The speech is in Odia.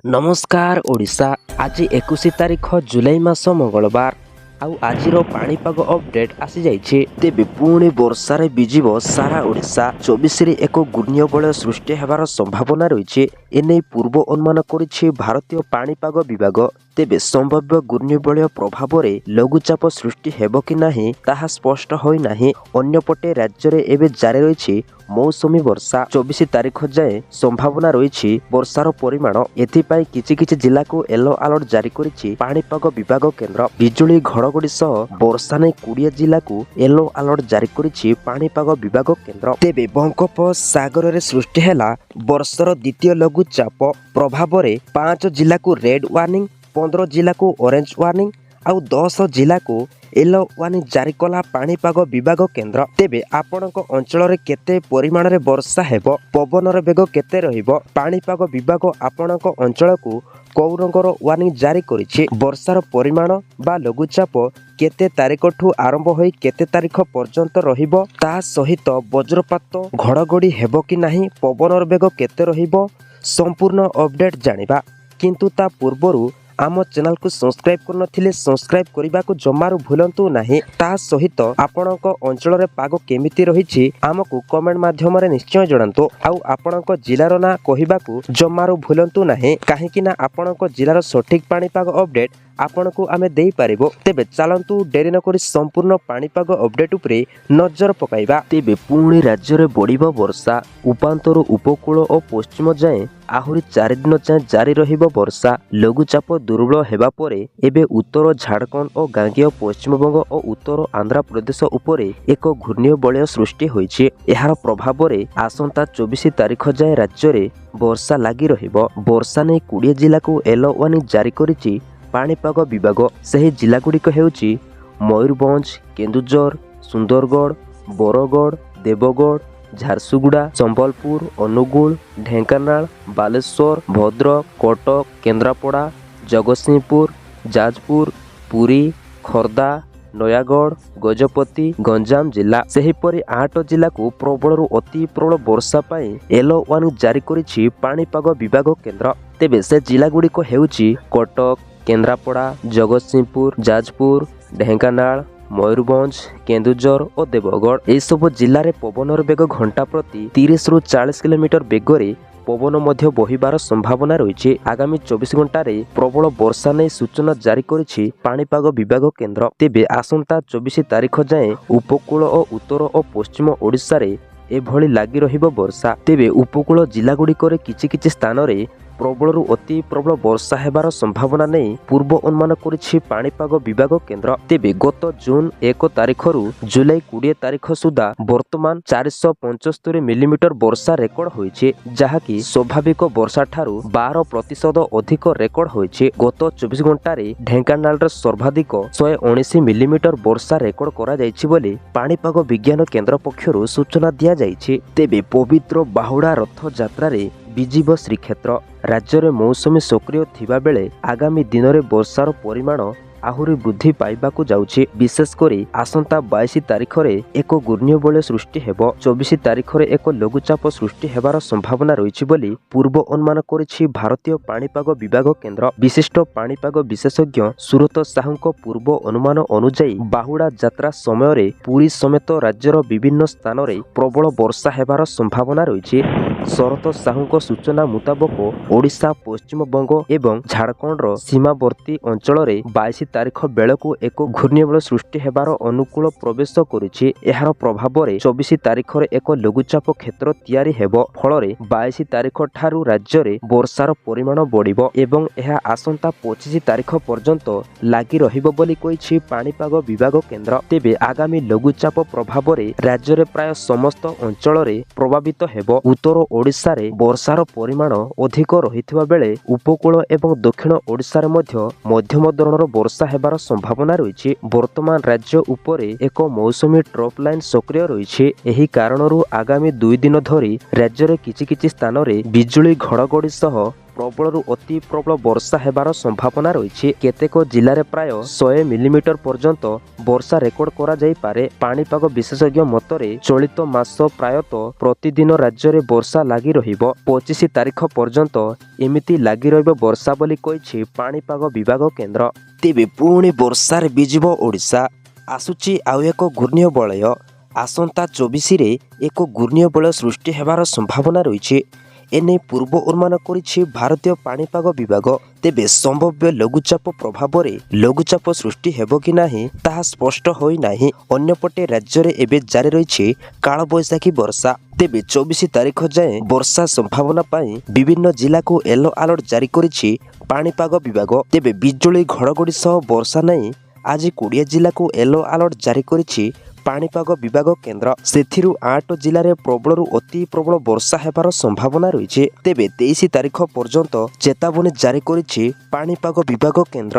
ନମସ୍କାର ଓଡ଼ିଶା। ଆଜି 21 ତାରିଖ ଜୁଲାଇ ମାସ, ମଙ୍ଗଳବାର। ଆଉ ଆଜିର ପାଣିପାଗ ଅପଡେଟ୍ ଆସିଯାଇଛି। ତେବେ ପୁଣି ବର୍ଷାରେ ଭିଜିବ ସାରା ଓଡ଼ିଶା। 24ରେ ଏକ ଘୂର୍ଣ୍ଣିବଳୟ ସୃଷ୍ଟି ହେବାର ସମ୍ଭାବନା ରହିଛି। ଏନେଇ ପୂର୍ବ ଅନୁମାନ କରିଛି ଭାରତୀୟ ପାଣିପାଗ ବିଭାଗ। ତେବେ ସମ୍ଭାବ୍ୟ ଘୂର୍ଣ୍ଣିବଳୟ ପ୍ରଭାବରେ ଲଘୁଚାପ ସୃଷ୍ଟି ହେବ କି ନାହିଁ, ତାହା ସ୍ପଷ୍ଟ ହୋଇନାହିଁ। ଅନ୍ୟପଟେ ରାଜ୍ୟରେ ଏବେ ଜାରି ରହିଛି ମୌସୁମୀ ବର୍ଷା। 24 ତାରିଖ ଯାଏଁ ସମ୍ଭାବନା ରହିଛି ବର୍ଷାର ପରିମାଣ। ଏଥିପାଇଁ କିଛି କିଛି ଜିଲ୍ଲାକୁ ୟେଲୋ ଆଲର୍ଟ ଜାରି କରିଛି ପାଣିପାଗ ବିଭାଗ କେନ୍ଦ୍ର। ବିଜୁଳି ଘଡ଼ଘଡ଼ି ସହ ବର୍ଷା ନେଇ 20 ଜିଲ୍ଲାକୁ ୟେଲୋ ଆଲର୍ଟ ଜାରି କରିଛି ପାଣିପାଗ ବିଭାଗ କେନ୍ଦ୍ର। ତେବେ ବଙ୍ଗୋପସାଗରରେ ସୃଷ୍ଟି ହେଲା ବର୍ଷର ଦ୍ୱିତୀୟ ଲଘୁଚାପ। ପ୍ରଭାବରେ 5 ଜିଲ୍ଲାକୁ ରେଡ୍ ୱାର୍ଣ୍ଣିଂ, 15 ଜିଲ୍ଲାକୁ ଅରେଞ୍ଜ ୱାର୍ଣ୍ଣିଂ ଆଉ 10 ଜିଲ୍ଲାକୁ ୟେଲୋ ୱାର୍ଣ୍ଣିଂ ଜାରି କଲା ପାଣିପାଗ ବିଭାଗ କେନ୍ଦ୍ର। ତେବେ ଆପଣଙ୍କ ଅଞ୍ଚଳରେ କେତେ ପରିମାଣରେ ବର୍ଷା ହେବ, ପବନର ବେଗ କେତେ ରହିବ, ପାଣିପାଗ ବିଭାଗ ଆପଣଙ୍କ ଅଞ୍ଚଳକୁ କେଉଁ ରଙ୍ଗର ୱାର୍ଣ୍ଣିଂ ଜାରି କରିଛି, ବର୍ଷାର ପରିମାଣ ବା ଲଘୁଚାପ କେତେ ତାରିଖଠୁ ଆରମ୍ଭ ହୋଇ କେତେ ତାରିଖ ପର୍ଯ୍ୟନ୍ତ ରହିବ, ତା ସହିତ ବଜ୍ରପାତ ଘଡ଼ଘଡ଼ି ହେବ କି ନାହିଁ, ପବନର ବେଗ କେତେ ରହିବ, ସମ୍ପୂର୍ଣ୍ଣ ଅପଡେଟ୍ ଜାଣିବା। କିନ୍ତୁ ତା ପୂର୍ବରୁ ଆମ ଚ୍ୟାନେଲକୁ ସବସ୍କ୍ରାଇବ୍ କରିନଥିଲେ ସବସ୍କ୍ରାଇବ୍ କରିବାକୁ ଜମାରୁ ଭୁଲନ୍ତୁ ନାହିଁ। ତା ସହିତ ଆପଣଙ୍କ ଅଞ୍ଚଳରେ ପାଗ କେମିତି ରହିଛି, ଆମକୁ କମେଣ୍ଟ ମାଧ୍ୟମରେ ନିଶ୍ଚୟ ଜଣାନ୍ତୁ। ଆଉ ଆପଣଙ୍କ ଜିଲ୍ଲାର ନାଁ କହିବାକୁ ଜମାରୁ ଭୁଲନ୍ତୁ ନାହିଁ, କାହିଁକି ନା ଆପଣଙ୍କ ଜିଲ୍ଲାର ସଠିକ୍ ପାଣିପାଗ ଅପଡେଟ୍ ଆପଣଙ୍କୁ ଆମେ ଦେଇପାରିବୁ। ତେବେ ଚାଲନ୍ତୁ, ଡେରି ନକରି ସମ୍ପୂର୍ଣ୍ଣ ପାଣିପାଗ ଅପଡେଟ୍ ଉପରେ ନଜର ପକାଇବା। ତେବେ ପୁଣି ରାଜ୍ୟରେ ବଢ଼ିବ ବର୍ଷା। ଉପାନ୍ତରୁ ଉପକୂଳ ଓ ପଶ୍ଚିମ ଯାଏଁ ଆହୁରି 4 ଦିନ ଯାଏଁ ଜାରି ରହିବ ବର୍ଷା। ଲଘୁଚାପ ଦୁର୍ବଳ ହେବା ପରେ ଏବେ ଉତ୍ତର ଝାଡ଼ଖଣ୍ଡ ଓ ଗାଙ୍ଗେୟ ପଶ୍ଚିମବଙ୍ଗ ଓ ଉତ୍ତର ଆନ୍ଧ୍ରପ୍ରଦେଶ ଉପରେ ଏକ ଘୂର୍ଣ୍ଣିବଳୟ ସୃଷ୍ଟି ହୋଇଛି। ଏହାର ପ୍ରଭାବରେ ଆସନ୍ତା 24 ତାରିଖ ଯାଏଁ ରାଜ୍ୟରେ ବର୍ଷା ଲାଗି ରହିବ। ବର୍ଷା ନେଇ 20 ଜିଲ୍ଲାକୁ ୟେଲୋ ୱାର୍ଣ୍ଣିଂ ଜାରି କରିଛି ପାଣିପାଗ ବିଭାଗ। ସେହି ଜିଲ୍ଲାଗୁଡ଼ିକ ହେଉଛି ମୟୂରଭଞ୍ଜ, କେନ୍ଦୁଝର, ସୁନ୍ଦରଗଡ଼, ବରଗଡ଼, ଦେବଗଡ଼, ଝାରସୁଗୁଡ଼ା, ସମ୍ବଲପୁର, ଅନୁଗୁଳ, ଢେଙ୍କାନାଳ, ବାଲେଶ୍ୱର, ଭଦ୍ରକ, କଟକ, କେନ୍ଦ୍ରାପଡ଼ା, ଜଗତସିଂହପୁର, ଯାଜପୁର, ପୁରୀ, ଖୋର୍ଦ୍ଧା, ନୟାଗଡ଼, ଗଜପତି, ଗଞ୍ଜାମ ଜିଲ୍ଲା। ସେହିପରି 8 ଜିଲ୍ଲାକୁ ପ୍ରବଳରୁ ଅତି ପ୍ରବଳ ବର୍ଷା ପାଇଁ ୟେଲୋ ୱାର୍ଣ୍ଣିଂ ଜାରି କରିଛି ପାଣିପାଗ ବିଭାଗ କେନ୍ଦ୍ର। ତେବେ ସେ ଜିଲ୍ଲାଗୁଡ଼ିକ ହେଉଛି କଟକ, କେନ୍ଦ୍ରାପଡ଼ା, ଜଗତସିଂହପୁର, ଯାଜପୁର, ଢେଙ୍କାନାଳ, ମୟୂରଭଞ୍ଜ, କେନ୍ଦୁଝର ଓ ଦେବଗଡ଼। ଏସବୁ ଜିଲ୍ଲାରେ ପବନର ବେଗ ଘଣ୍ଟା ପ୍ରତି 30ରୁ 40 କିଲୋମିଟର ବେଗରେ ପବନ ମଧ୍ୟ ବହିବାର ସମ୍ଭାବନା ରହିଛି। ଆଗାମୀ 24 ଘଣ୍ଟାରେ ପ୍ରବଳ ବର୍ଷା ନେଇ ସୂଚନା ଜାରି କରିଛି ପାଣିପାଗ ବିଭାଗ କେନ୍ଦ୍ର। ତେବେ ଆସନ୍ତା 24 ତାରିଖ ଯାଏଁ ଉପକୂଳ ଓ ଉତ୍ତର ଓ ପଶ୍ଚିମ ଓଡ଼ିଶାରେ ଏଭଳି ଲାଗି ରହିବ ବର୍ଷା। ତେବେ ଉପକୂଳ ଜିଲ୍ଲାଗୁଡ଼ିକରେ କିଛି କିଛି ସ୍ଥାନରେ ପ୍ରବଳରୁ ଅତି ପ୍ରବଳ ବର୍ଷା ହେବାର ସମ୍ଭାବନା ନେଇ ପୂର୍ବ ଅନୁମାନ କରିଛି ପାଣିପାଗ ବିଭାଗ କେନ୍ଦ୍ର। ତେବେ ଗତ ଜୁନ୍ 1 ତାରିଖରୁ ଜୁଲାଇ 20 ତାରିଖ ସୁଦ୍ଧା ବର୍ତ୍ତମାନ 475 ମିଲିମିଟର ବର୍ଷା ରେକର୍ଡ ହୋଇଛି, ଯାହାକି ସ୍ୱାଭାବିକ ବର୍ଷା ଠାରୁ 12% ଅଧିକ ରେକର୍ଡ ହୋଇଛି। ଗତ 24 ଘଣ୍ଟାରେ ଢେଙ୍କାନାଳରେ ସର୍ବାଧିକ 119 ମିଲିମିଟର ବର୍ଷା ରେକର୍ଡ କରାଯାଇଛି ବୋଲି ପାଣିପାଗ ବିଜ୍ଞାନ କେନ୍ଦ୍ର ପକ୍ଷରୁ ସୂଚନା ଦିଆଯାଇଛି। ତେବେ ପବିତ୍ର ବାହୁଡ଼ା ରଥଯାତ୍ରାରେ ଭିଜିବ ଶ୍ରୀକ୍ଷେତ୍ର। ରାଜ୍ୟରେ ମୌସୁମୀ ସକ୍ରିୟ ଥିବାବେଳେ ଆଗାମୀ ଦିନରେ ବର୍ଷାର ପରିମାଣ ଆହୁରି ବୃଦ୍ଧି ପାଇବାକୁ ଯାଉଛି। ବିଶେଷ କରି ଆସନ୍ତା 22 ତାରିଖରେ ଏକ ଘୂର୍ଣ୍ଣିବଳୟ ସୃଷ୍ଟି ହେବ। 24 ତାରିଖରେ ଏକ ଲଘୁଚାପ ସୃଷ୍ଟି ହେବାର ସମ୍ଭାବନା ରହିଛି ବୋଲି ପୂର୍ବ ଅନୁମାନ କରିଛି ଭାରତୀୟ ପାଣିପାଗ ବିଭାଗ କେନ୍ଦ୍ର। ବିଶିଷ୍ଟ ପାଣିପାଗ ବିଶେଷଜ୍ଞ ସୁରତ ସାହୁଙ୍କ ପୂର୍ବ ଅନୁମାନ ଅନୁଯାୟୀ, ବାହୁଡ଼ା ଯାତ୍ରା ସମୟରେ ପୁରୀ ସମେତ ରାଜ୍ୟର ବିଭିନ୍ନ ସ୍ଥାନରେ ପ୍ରବଳ ବର୍ଷା ହେବାର ସମ୍ଭାବନା ରହିଛି। ଶରତ ସାହୁଙ୍କ ସୂଚନା ମୁତାବକ, ଓଡ଼ିଶା, ପଶ୍ଚିମବଙ୍ଗ ଏବଂ ଝାଡ଼ଖଣ୍ଡର ସୀମାବର୍ତ୍ତୀ ଅଞ୍ଚଳରେ 22 ତାରିଖ ବେଳକୁ ଏକ ଘୂର୍ଣ୍ଣିବଳୟ ସୃଷ୍ଟି ହେବାର ଅନୁକୂଳ ପ୍ରବେଶ କରିଛି। ଏହାର ପ୍ରଭାବରେ 24 ତାରିଖରେ ଏକ ଲଘୁଚାପ କ୍ଷେତ୍ର ତିଆରି ହେବ। ଫଳରେ 22 ତାରିଖ ଠାରୁ ରାଜ୍ୟରେ ବର୍ଷାର ପରିମାଣ ବଢ଼ିବ ଏବଂ ଏହା ଆସନ୍ତା 25 ତାରିଖ ପର୍ଯ୍ୟନ୍ତ ଲାଗି ରହିବ ବୋଲି କହିଛି ପାଣିପାଗ ବିଭାଗ କେନ୍ଦ୍ର। ତେବେ ଆଗାମୀ ଲଘୁଚାପ ପ୍ରଭାବରେ ରାଜ୍ୟରେ ପ୍ରାୟ ସମସ୍ତ ଅଞ୍ଚଳରେ ପ୍ରଭାବିତ ହେବ। ଉତ୍ତର ଓଡ଼ିଶାରେ ବର୍ଷାର ପରିମାଣ ଅଧିକ ରହିଥିବା ବେଳେ ଉପକୂଳ ଏବଂ ଦକ୍ଷିଣ ଓଡ଼ିଶାରେ ମଧ୍ୟ ମଧ୍ୟମ ଧରଣର ବର୍ଷା ହେବାର ସମ୍ଭାବନା ରହିଛି। ବର୍ତ୍ତମାନ ରାଜ୍ୟ ଉପରେ ଏକ ମୌସୁମୀ ଟ୍ରପ୍ ଲାଇନ୍ ସକ୍ରିୟ ରହିଛି। ଏହି କାରଣରୁ ଆଗାମୀ 2 ଦିନ ଧରି ରାଜ୍ୟରେ କିଛି କିଛି ସ୍ଥାନରେ ବିଜୁଳି ଘଡ଼ଘଡ଼ି ସହ ପ୍ରବଳରୁ ଅତି ପ୍ରବଳ ବର୍ଷା ହେବାର ସମ୍ଭାବନା ରହିଛି। କେତେକ ଜିଲ୍ଲାରେ ପ୍ରାୟ 100 ମିଲିମିଟର ପର୍ଯ୍ୟନ୍ତ ବର୍ଷା ରେକର୍ଡ କରାଯାଇପାରେ। ପାଣିପାଗ ବିଶେଷଜ୍ଞ ମତରେ ଚଳିତ ମାସ ପ୍ରାୟତଃ ପ୍ରତିଦିନ ରାଜ୍ୟରେ ବର୍ଷା ଲାଗି ରହିବ। 25 ତାରିଖ ପର୍ଯ୍ୟନ୍ତ ଏମିତି ଲାଗି ରହିବ ବର୍ଷା ବୋଲି କହିଛି ପାଣିପାଗ ବିଭାଗ କେନ୍ଦ୍ର। ତେବେ ପୁଣି ବର୍ଷାରେ ଭିଜିବ ଓଡ଼ିଶା। ଆସୁଛି ଆଉ ଏକ ଘୂର୍ଣ୍ଣିବଳୟ। ଆସନ୍ତା 24ରେ ଏକ ଘୂର୍ଣ୍ଣିବଳୟ ସୃଷ୍ଟି ହେବାର ସମ୍ଭାବନା ରହିଛି। ଏନେଇ ପୂର୍ବ ଅନୁମାନ କରିଛି ଭାରତୀୟ ପାଣିପାଗ ବିଭାଗ। ତେବେ ସମ୍ଭାବ୍ୟ ଲଘୁଚାପ ପ୍ରଭାବରେ ଲଘୁଚାପ ସୃଷ୍ଟି ହେବ କି ନାହିଁ, ତାହା ସ୍ପଷ୍ଟ ହୋଇନାହିଁ। ଅନ୍ୟପଟେ ରାଜ୍ୟରେ ଏବେ ଜାରି ରହିଛି କାଳବୈଶାଖୀ ବର୍ଷା। ତେବେ 24 ତାରିଖ ଯାଏଁ ବର୍ଷା ସମ୍ଭାବନା ପାଇଁ ବିଭିନ୍ନ ଜିଲ୍ଲାକୁ ୟେଲୋ ଆଲର୍ଟ ଜାରି କରିଛି ପାଣିପାଗ ବିଭାଗ। ତେବେ ବିଜୁଳି ଘଡ଼ଘଡ଼ି ସହ ବର୍ଷା ନେଇ ଆଜି 20 ଜିଲ୍ଲାକୁ ୟେଲୋ ଆଲର୍ଟ ଜାରି କରିଛି ପାଣିପାଗ ବିଭାଗ କେନ୍ଦ୍ର। ସେଥିରୁ 8 ଜିଲ୍ଲାରେ ପ୍ରବଳରୁ ଅତି ପ୍ରବଳ ବର୍ଷା ହେବାର ସମ୍ଭାବନା ରହିଛି। ତେବେ 23 ତାରିଖ ପର୍ଯ୍ୟନ୍ତ ଚେତାବନୀ ଜାରି କରିଛି ପାଣିପାଗ ବିଭାଗ କେନ୍ଦ୍ର।